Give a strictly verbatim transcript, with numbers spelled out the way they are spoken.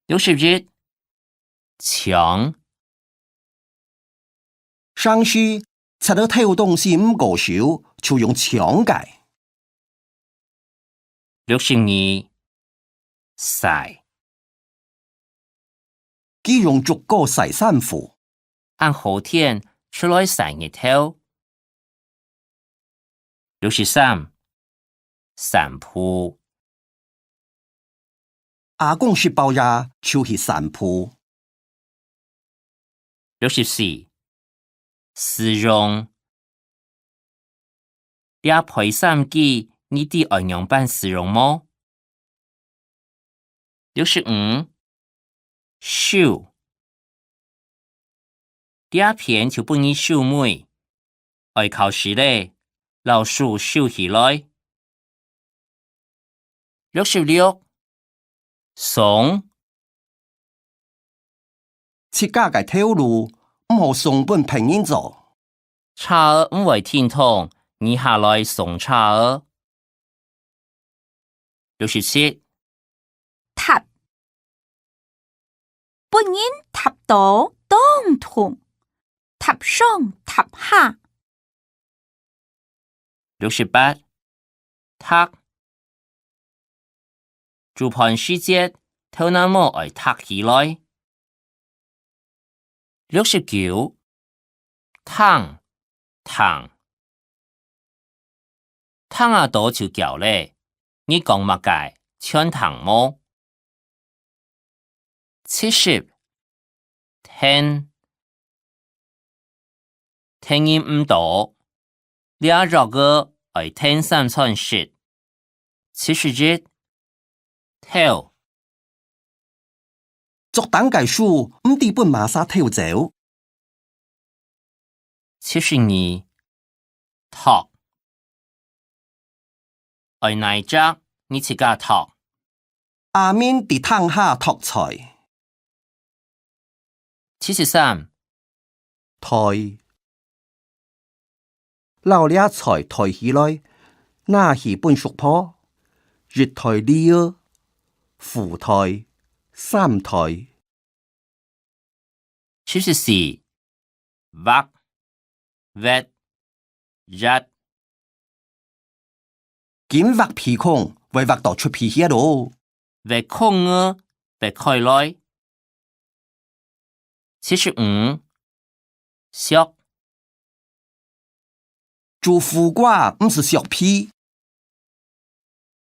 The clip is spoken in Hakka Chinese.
六十一，搶。生事，擦到頭當時毋過手，就用搶个。六十二，晒。佢用竹篙晒衫褲。恁好天，出來晒日頭。 六十三，散步。阿公食飽夜就去散步。六十四，使用。這批衫寄，你知愛仰般使用無？ 六十五，收。這篇就分你收尾，愛考試咧，摎書收起來。六十六，鬆。自家个頭路，毋好鬆分別人做。 車仔毋會停動，你下來鬆車仔。六十七，踏。分人踏到當痛，踏上踏下。六十八，䌈。 煮飯時節，頭那毛愛䌈起來。六十九，聽，聽。聽啊到就噭咧，你講麼个，全聽無？七十，跈。 跈人毋著，這藥仔愛跈三餐食。七十一，偷。著燈个書毋知分麼儕偷走。七十二，擇。 愛哪隻，你自家擇。阿明在廳下擇菜。七十三，㧡。摎這菜㧡起來，拿去分叔婆。一㧡二仔，褲㧡，三㧡。 七十四，挖，挖，挖。緊挖鼻空，會挖到出鼻血哦。挖空仔，挖開來。七十五，削。 煮苦瓜毋使削皮，